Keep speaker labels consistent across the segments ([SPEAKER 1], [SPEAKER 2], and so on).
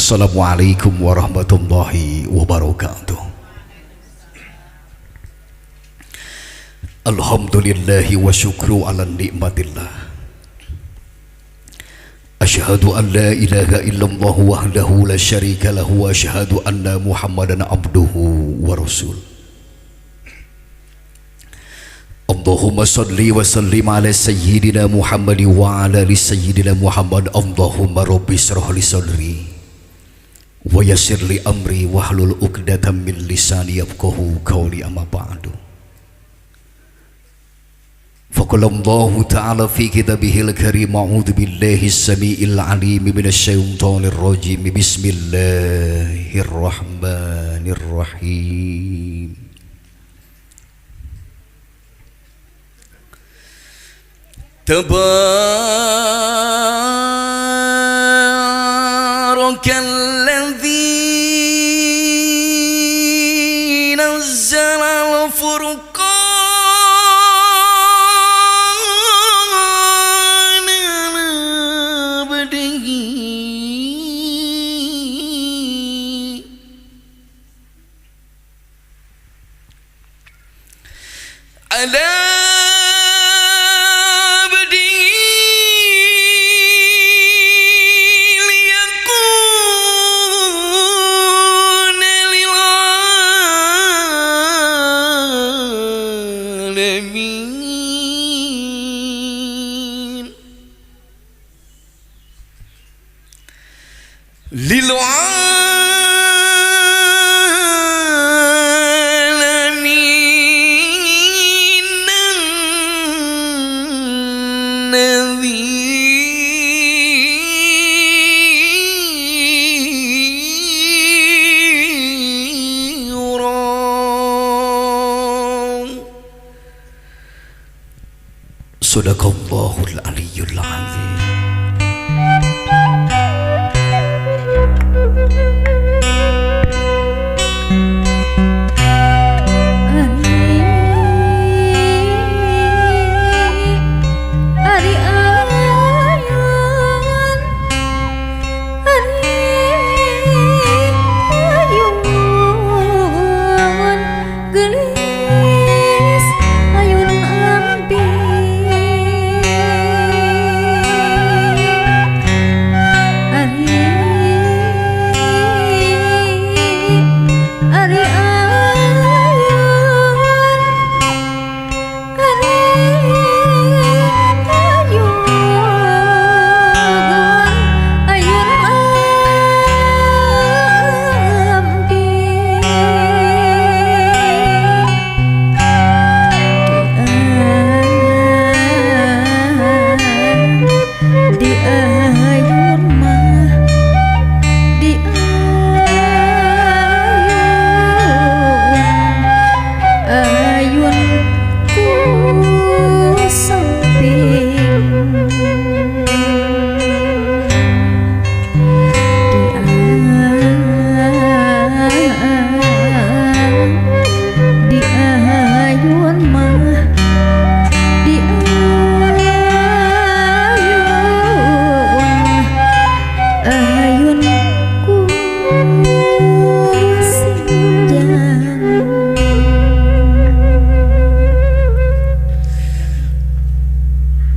[SPEAKER 1] Assalamualaikum warahmatullahi wabarakatuh. Alhamdulillahi wa syukru ala nikmatillah. Asyhadu an la ilaha illallah wahdahu la syarika lahu wa asyhadu anna Muhammadan abduhu wa rasul. Allahumma salli wa sallim ala sayyidina Muhammad wa ala ali sayyidina Muhammad. Allahumma rabbi shrah li sadri wa yassir li amri wahlul 'uqdatam min lisani yafqahu qawli, amma ba'du. Faqala Allahu ta'ala fi kitabihil karim, a'udzu billahi as-sami'il 'alim minasy syaithanir rajim. Bismillahirrahmanirrahim. Tabarakalladzi nazzala al-furqana ala abdihi ala lil'alamin nadhira. Sadaqallahul aliyyul azim.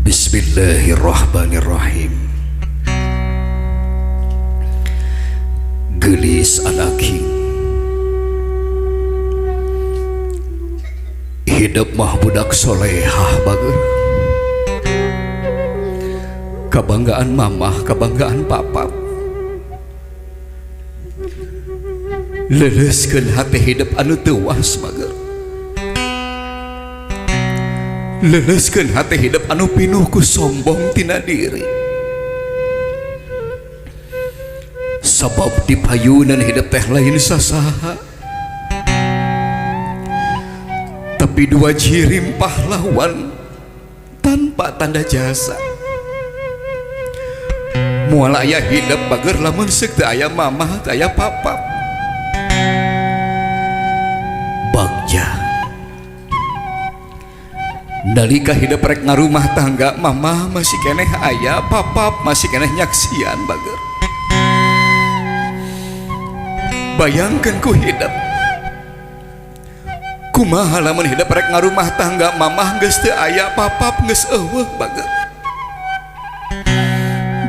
[SPEAKER 1] Bismillahirrahmanirrahim. Gelis anaki, hidup mah budak solehah bager. Kebanggaan mamah, kebanggaan papa. Leleskeun hati hidup anu teuas bager. Leleskeun hati hidup anu pinuh ku sombong tina diri. Sabab di payunan hidup teh lain sasaha, tapi dua jirim pahlawan tanpa tanda jasa. Moal aya hidup bager lamun seuk teu aya mamah, teu aya papa. Bagja nalika hidup rek ngarumah tangga, mama masih keneh aya, papa masih keneh nyaksian bager. Bayangkan ku hidup kumaha lamun hidup rek ngarumah tangga mamah geus teu aya, papap geus eueuh bager.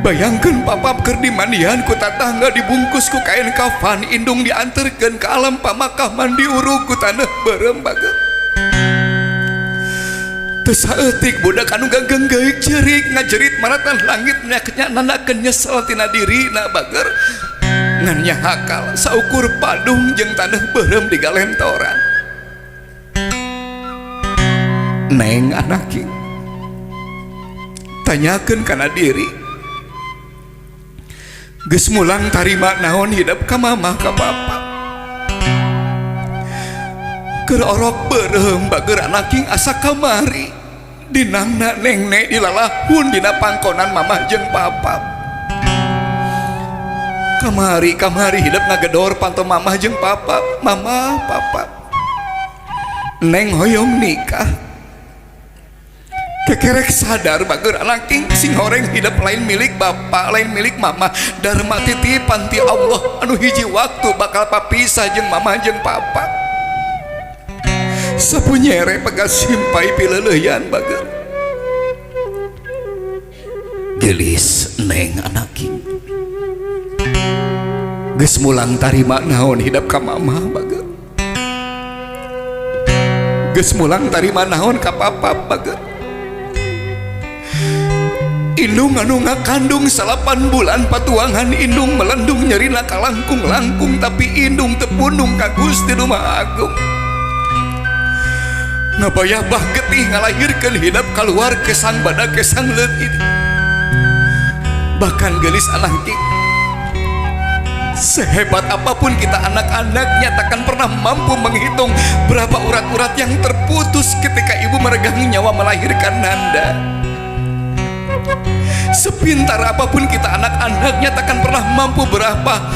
[SPEAKER 1] Bayangkan papap keur dimandian ku tatangga, dibungkus ku kain kafan, indung dianterkeun ka alam pamakaman, diurug ku taneuh beureum bager. Teu saeutik budak anu gagenggeuk ceurik ngajerit maratan langit nya nandakeun nyesel tina dirina bager. Ngan nyahakal saukur padung jeung taneuh beureum digalentoran. Neng anaki tanyakeun kana diri, geus mulang tarima naon hidup ka mamah ka papa. Keur orok beureum bager anaking asa kamari dinangna neng-neng dilalahun dina pangkonan mamah jeung papa. Kamari kamari hidup ngagedor panto mamah jeung papa. Mama papa neng hoyong nikah. Kekerek sadar bager anaking sing horeng hidup lain milik bapak lain milik mama. Dharma titipan ti Allah anu hiji waktu bakal papisah jeung mama jeung papa. Sapu nyere pegas simpai pileleuyan bager. Gelis neng anaking geus mulang tarima naon hidup ka mama bager. Geus mulang tarima naon ka papa bager. Indung anu ngakandung 8 bulan patuangan indung melendung nyerina kalangkung-langkung tapi indung teu pundung ka Gusti Nu Maha Agung. Ngabayabah getih ngalahirkeun hidup kaluar kesang badak kesang leutik. Bahkan geulis anangking sehebat apapun kita anak-anaknya takkan pernah mampu menghitung berapa urat-urat yang terputus ketika ibu meregang nyawa melahirkan Nanda. Sepintar apapun kita anak-anaknya takkan pernah mampu berapa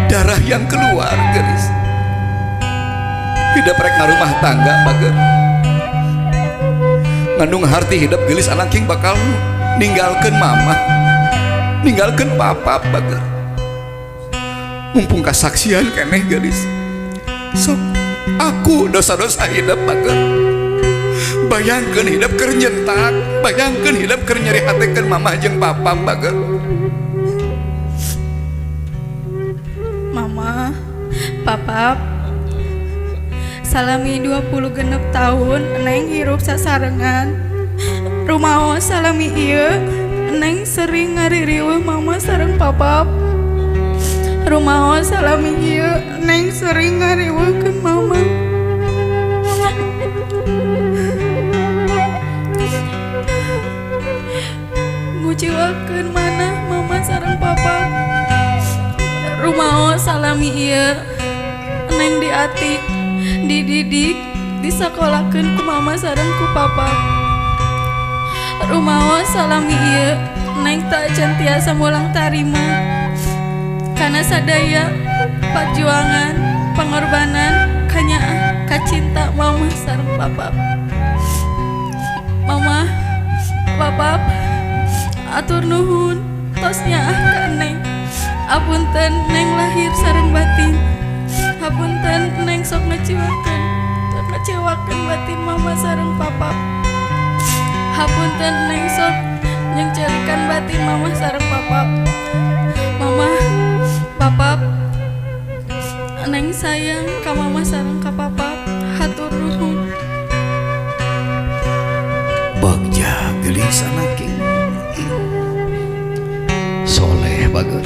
[SPEAKER 1] darah yang keluar gelis. Hidup rek ngarumah tangga bager. Ngandung harti hidup gelis anangking bakal ninggalkeun mama, ninggalkeun papa bager. Mumpung kasaksian keneh gelis. Sok aku dosa-dosa hidup bager. Bayangkeun hidup keur nyentak, bayangkeun hidup keur nyeri hatekeun mamah jeung papa bager.
[SPEAKER 2] Mama, papa salami 26 tahun neng hirup sasarengan. Rumaos salami ieu neng sering ngaririweuh mama sareng papa. Rumaos salami ieu neng sering ngariweuhkeun mama. Nguciwakeun mana mama sareng papa. Rumaos salami ieu neng diatik, dididik, disakolakeun ku mama sareng ku papa. Rumaos salami ieu neng tak can tiasa mulang tarima. Kana sadaya perjuangan, pengorbanan, kanyaah, kacinta mama sareng papa. Mama, papa, atur nuhun, tos nyaah ka neng. Apunten neng lahir sareng batin. Hapunten neng sok ngecewakeun, sok ngecewakeun batin mama sareng papa. Hapunten neng sok nyengcerikan batin mama sareng papa. Mama, papa, neng sayang ka mama sareng ka papa. Hatur nuhun.
[SPEAKER 1] Bagja gelis anaking soleh bager.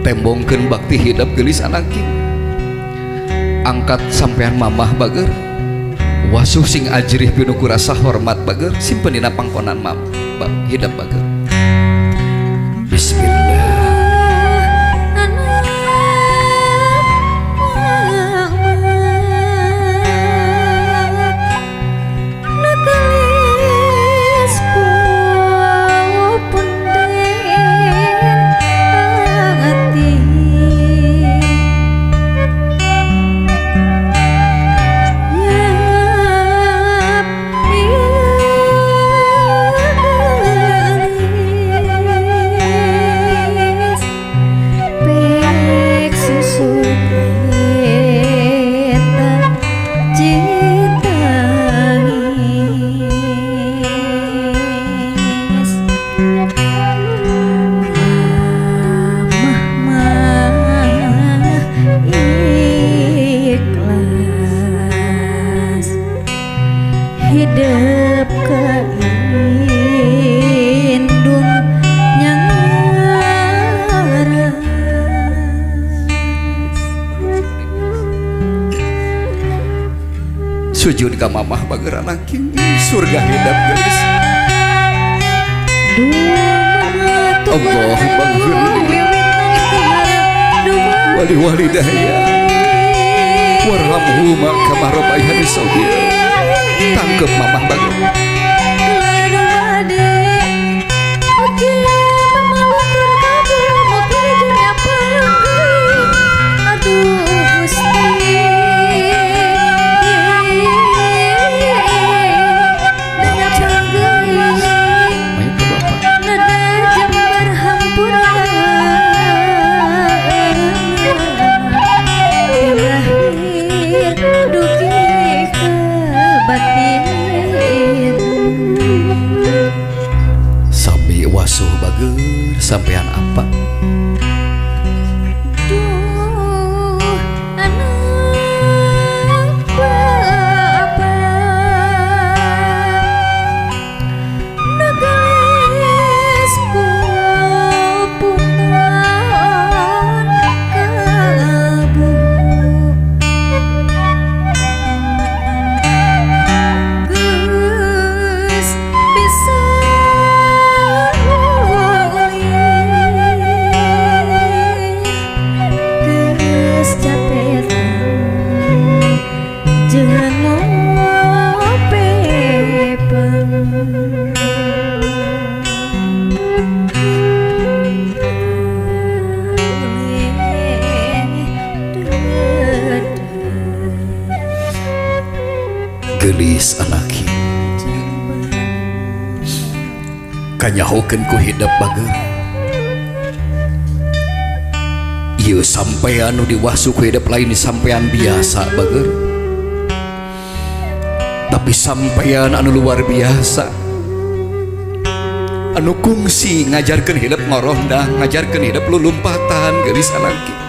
[SPEAKER 1] Tembongkeun bakti hidup gelis anaking. Angkat sampean mamah bager. Wasuh sing ajrih pinuh ku rasa hormat bager. Simpen dina pangkonan mam hidup bager. Bismillah. Sujud ka mamah bager anak surga hidap geus. Allahumma ghfirli wali walidayya warhamhuma kama rabbayani shaghira. Tangkep mamah bager. Sami wasuh bager sampean apa?
[SPEAKER 3] Duh anak bapak nugelis puputan kabu geus bisa
[SPEAKER 1] Gelis anaki kanyahokeun ku hidep bager. Ieu sampean nu diwasu ku hidep lain sampean biasa bager, tapi sampean anu luar biasa, anu kungsi ngajarkeun hidep ngorohdah, ngajarkeun hidep lulumpatan. Gelis anaki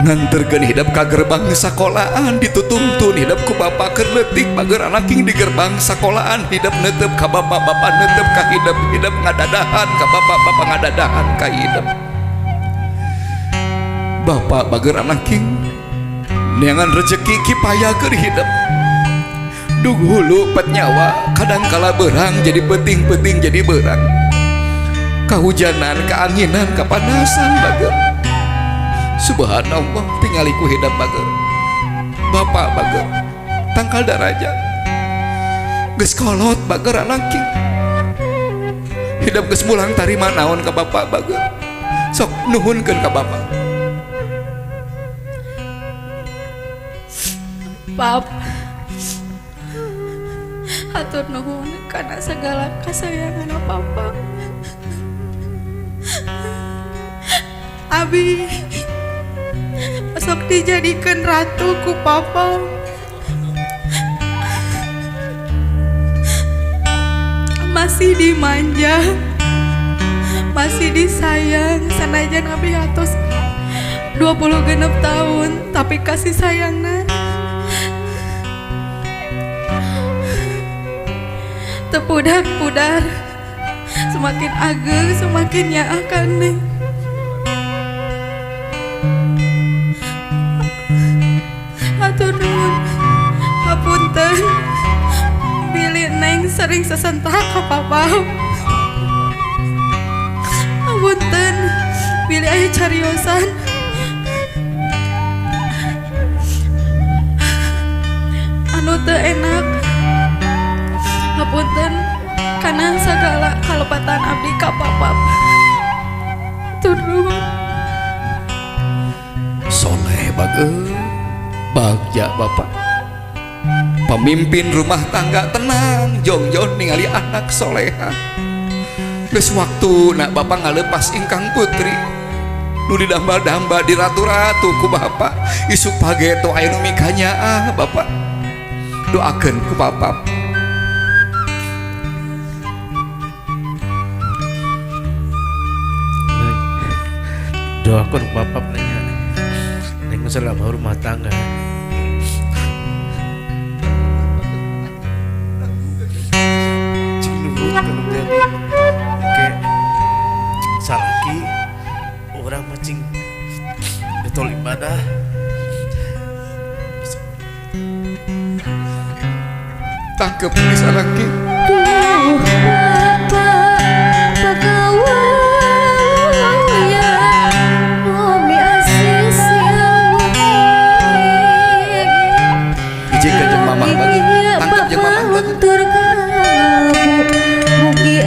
[SPEAKER 1] nganterkeun hidep ka gerbang sakolaan, ditutuntun hidep ku bapak keur leutik bager anaking di gerbang sakolaan, hidep netep ka bapak, bapak netep ka hidep, hidep ngadadahan ka bapak, bapak ngadadahan ka hidep. Bapak bager anaking neangan rezeki kipaya keur hidep, dug hulu pet nyawa kadang kala berang jadi penting-penting jadi berang, kahujanan, keanginan, kepanasan bager. Subhanallah tingali ku hidep bager. Bapak bager tangkal daraja geus kolot bager anaking hidep geus mulang tarima naon ka bapak bager. Sok nuhunkeun ka bapak.
[SPEAKER 2] Pap, hatur nuhun kana segala kasayangan papa. Abi sok dijadikan ratu ku papa. Masih dimanja, masih disayang. Sanajan abi atos 26 tahun, tapi kasih sayangna tepudar-pudar. Semakin ageng semakin nyaah ka Neng. Hatur nuhun, hapunten bilih Neng sering sesentak ka papa. Hapunten bilih aya cariosan. Anu teu enak. Hapunten kana sagala kalepatan abdi ka papa. Hatur nuhun.
[SPEAKER 1] Soleh bager, bagja bapak, pemimpin rumah tangga tenang, jongjon ningali anak soleha. Geus waktu nak bapak ngalepas ingkang putri nu didamba-damba diratu-ratu ku bapak. Isuk pageto aya nu mikanyaah bapak, doakeun ku bapak.
[SPEAKER 4] Doakeun ku bapak nanya neng selama rumah tangga. Jadi kayak salaki orang macing betul ibadah.
[SPEAKER 1] Tangkep geus anak king.
[SPEAKER 3] Duh bapak pagawaya Nomi asisi
[SPEAKER 1] Izinkeun jeung mamah bagus. Tangkep jeung mamah bagus.
[SPEAKER 3] Luntur kabu mugi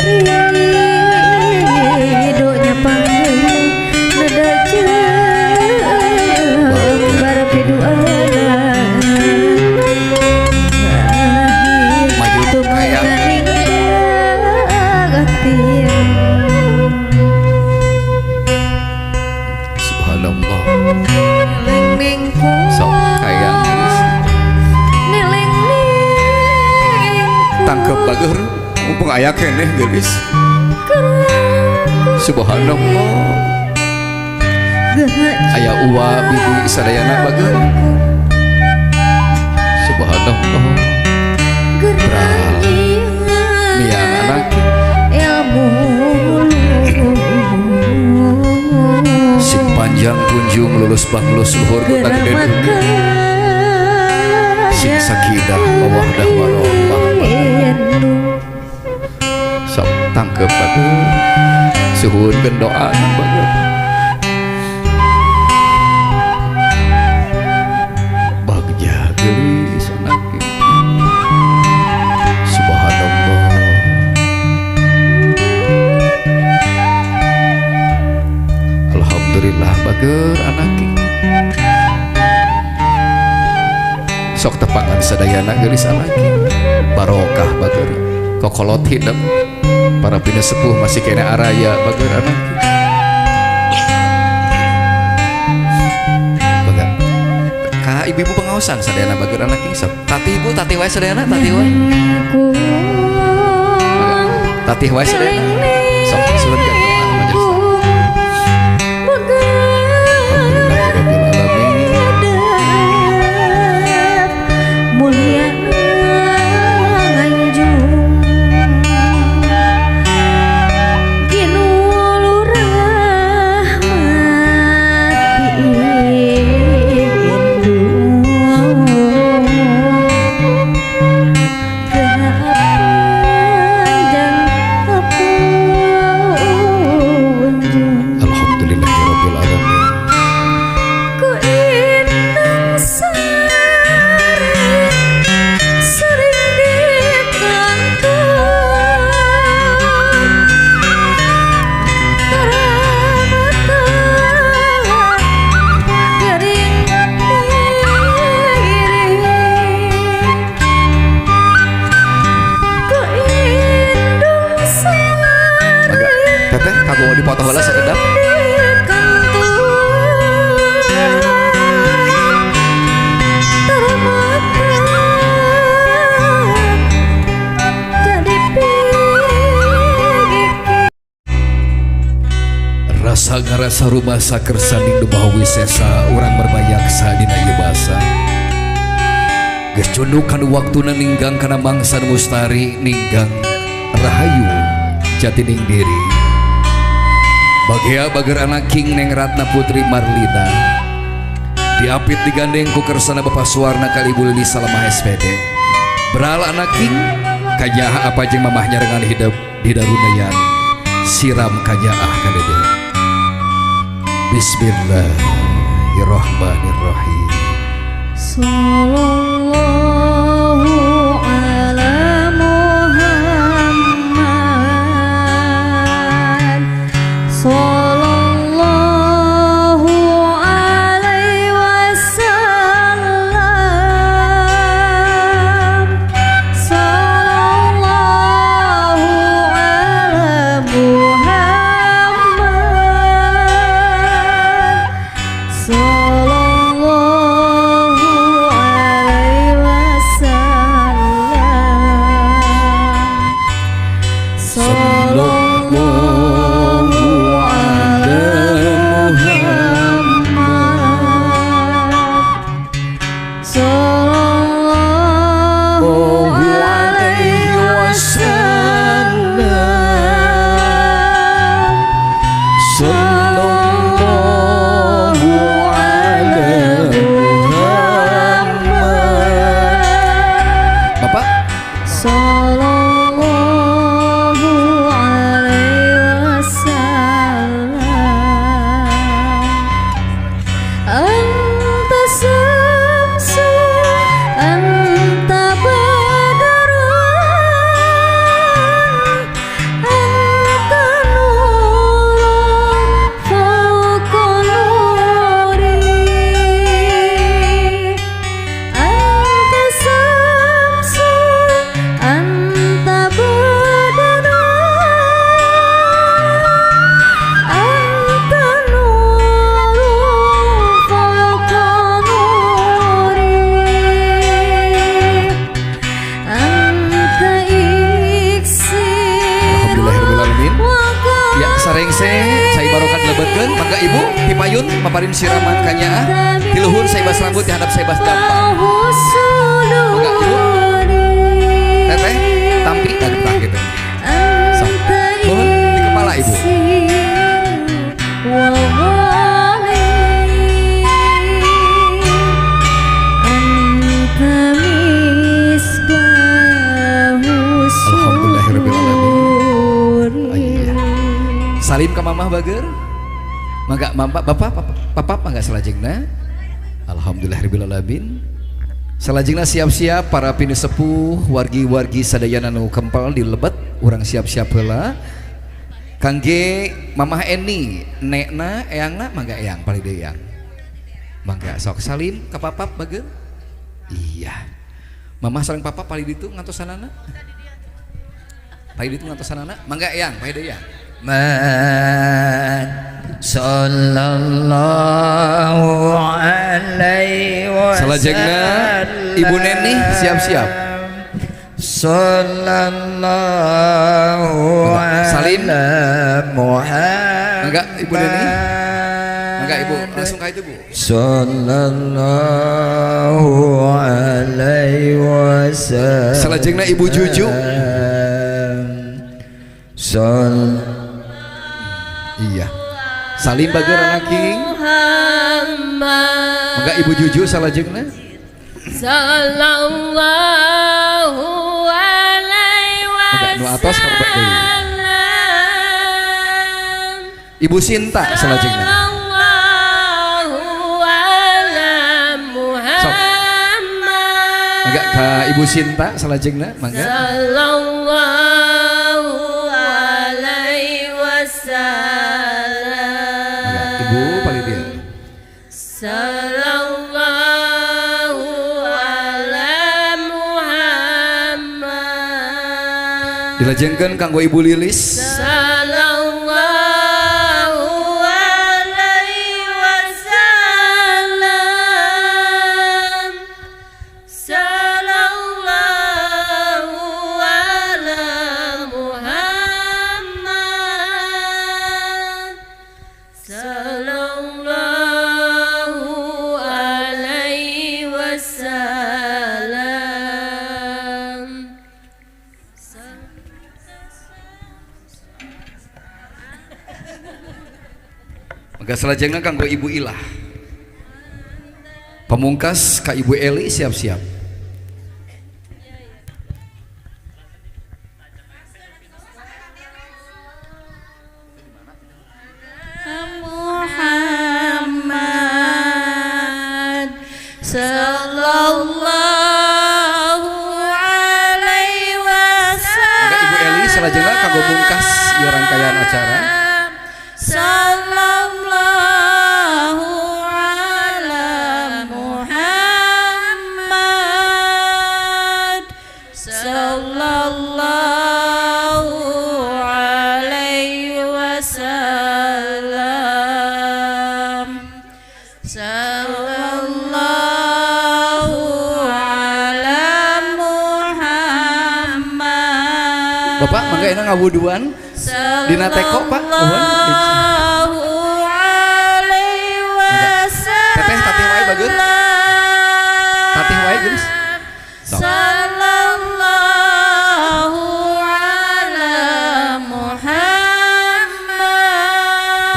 [SPEAKER 3] ridhonya panggil neda jembar piduana
[SPEAKER 1] Maju hayang. Subhanallah. Sok hayang geus. Tangkep bager mumpung aya keneh geulis. Subhanallah. Aya uwa bibi sadayana bager. Subhanallah. Bral. Miang anak sing panjang kunjung lulus banglus luhur kota gede dunia. Sing sakinah mawaddah warahmah. Sok tangkep bager. Suhunkeun doa bager. Bagja geulis anak. Subhanallah. Alhamdulillah bager anak. Sok tepangan sadayana geulis anak. Barokah bager. Kokolot hidep. Para pina sepuh masih kena araya bager anak. Baga. Ka ibu-ibu pengaosan sadayana bager anak sok. Tati ibu tati wae sadayana tati wae. Baga. Tati wae sadayana. Sok suhunkeun doa majelis. Alhamdulillahirabbil alamin.
[SPEAKER 3] Mulia nganjung ginulur rahmat indung panjang kapunjung
[SPEAKER 1] Alhamdulillahirabbil alamin.
[SPEAKER 3] Ku indung sering ditonton karamata gering diri. Ku indung
[SPEAKER 1] Baga. Teteh kamu dipoto heula sakedap. Rasa ngarasa rumah sakersanding nu maha wisesa urang berbayaksa dina ieu basa. Geus cunduk kana waktuna ninggang kana mangsa nu mustari ninggang rahayu jatining diri. Bagea bager anak king Neng Ratna Putri Marlina. Diapit digandeng ku kersana Bapak Suwarna kali Ibu Lili Salamah SPD. Beral anak king kajaha apa jeung mamah nyarengan hidup di darunayan. Siram kajaah ka dede. Bismillahirrahmanirrahim.
[SPEAKER 3] Sallallahu ala Muhammad. Sallallahu alaihi wasallam. Sallallahu ala Muhammad. Sallallahu alaihi wasallam. Sallallahu ala Muhammad. Sallallahu alaihi wasallam. Sallallahu ala Muhammad.
[SPEAKER 1] Dilebetkeun mangga ibu pipayun paparin siraman ka nyaah di luhur saibas rambut di handap saibas dampar. Mangga ibu. Teteh tampi tah gitu. Sok. Nuhun di kepala ibu. Alhamdulillahirabbil alamin. Iya. Salim ke mamah bager. Mangga mama bapak papa mangga salajengna. Alhamdulillahirabbil alamin. Salajengna siap-siap para pinisepuh wargi-wargi sadayana nu kempel di lebet urang siap-siap heula. Kangge Mamah Eni, nekna, eyangna mangga eyang paling deui eyang. Mangga sok salim ka papap bager. Iya. Mamah sareng papa paling ditu ngantosanana. Paling ditu ngantosanana, mangga eyang paling deui eyang.
[SPEAKER 5] Man sallallahu alaihi wasallam.
[SPEAKER 1] Salajengna Ibu Neni siap-siap.
[SPEAKER 5] Sallallahu
[SPEAKER 1] salim
[SPEAKER 5] Muhammad.
[SPEAKER 1] Enggak Ibu Neni. Enggak Ibu, langsung ke itu Bu.
[SPEAKER 5] Sallallahu alaihi wasallam.
[SPEAKER 1] Salajengna Ibu Juju. Iya. Salim bager anaki. Enggak Ibu Juju salajengna.
[SPEAKER 6] Sallallahu alaihi wasallam.
[SPEAKER 1] Nu atos ka deui. Ibu Sinta salajengna.
[SPEAKER 6] Sallallahu ala Muhammad.
[SPEAKER 1] Mangga ka Ibu Sinta salajengna mangga.
[SPEAKER 6] Sallallahu alaihi wasallam.
[SPEAKER 1] Mangga Ibu paling dia.
[SPEAKER 6] Sallallahu ala Muhammad.
[SPEAKER 1] Dilajengkeun kanggo Ibu Lilis.
[SPEAKER 6] Sallallahu alaihi wasallam. Sallallahu ala Muhammad. Sallallahu alaihi wasallam.
[SPEAKER 1] Maka salajengna kanggo Ibu Ilah. Pamungkas ka Ibu Eli siap-siap.
[SPEAKER 2] Muhammad sallallahu alaihi wasallam.
[SPEAKER 1] Maka Ibu Eli salajengna kanggo mungkas ieu rangkaian acara.
[SPEAKER 2] Sallallahu ala Muhammad. Sallallahu alaihi wasallam. Sallallahu ala Muhammad.
[SPEAKER 1] Bapak mangga enak ngawuduan dina teko Pak nuhun. Teteh tatih wae bager. Tatih wae geus. Sok.
[SPEAKER 2] Sallallahu ala Muhammad.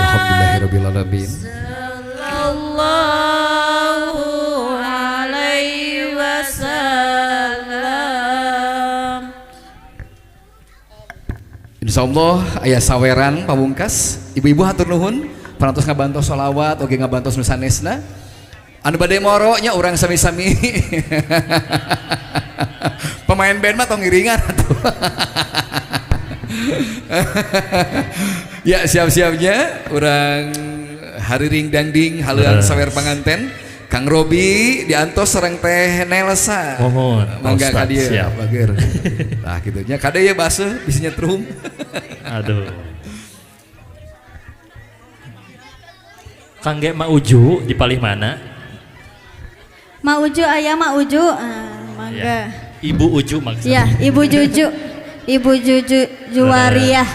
[SPEAKER 1] Alhamdulillahirabbil alamin.
[SPEAKER 2] Sallallahu alaihi wasallam.
[SPEAKER 1] Insyaallah aya saweran pamungkas. Ibu-ibu hatur nuhun parantos ngabantos sholawat oge ngabantos nu sanesna. Anu bade moro nya urang sami-sami. Pemain band mah tong ngiringan atuh. Ya siap-siapnya urang hariring dangding haleuang sawer panganten. Kang Robi diantos sareng Teh Nelsa.
[SPEAKER 4] Mohon
[SPEAKER 1] mangga ka dieu bager. Tah kitu nya kade ye baseuh bisi nyetrum.
[SPEAKER 4] Aduh. Kangge Ma Uju di palih mana?
[SPEAKER 3] Ma Uju aya Ma Uju. Mangga.
[SPEAKER 4] Ya. Ibu Uju maksudnya.
[SPEAKER 3] Ya, Ibu Juju. Ibu Juju Juwariah.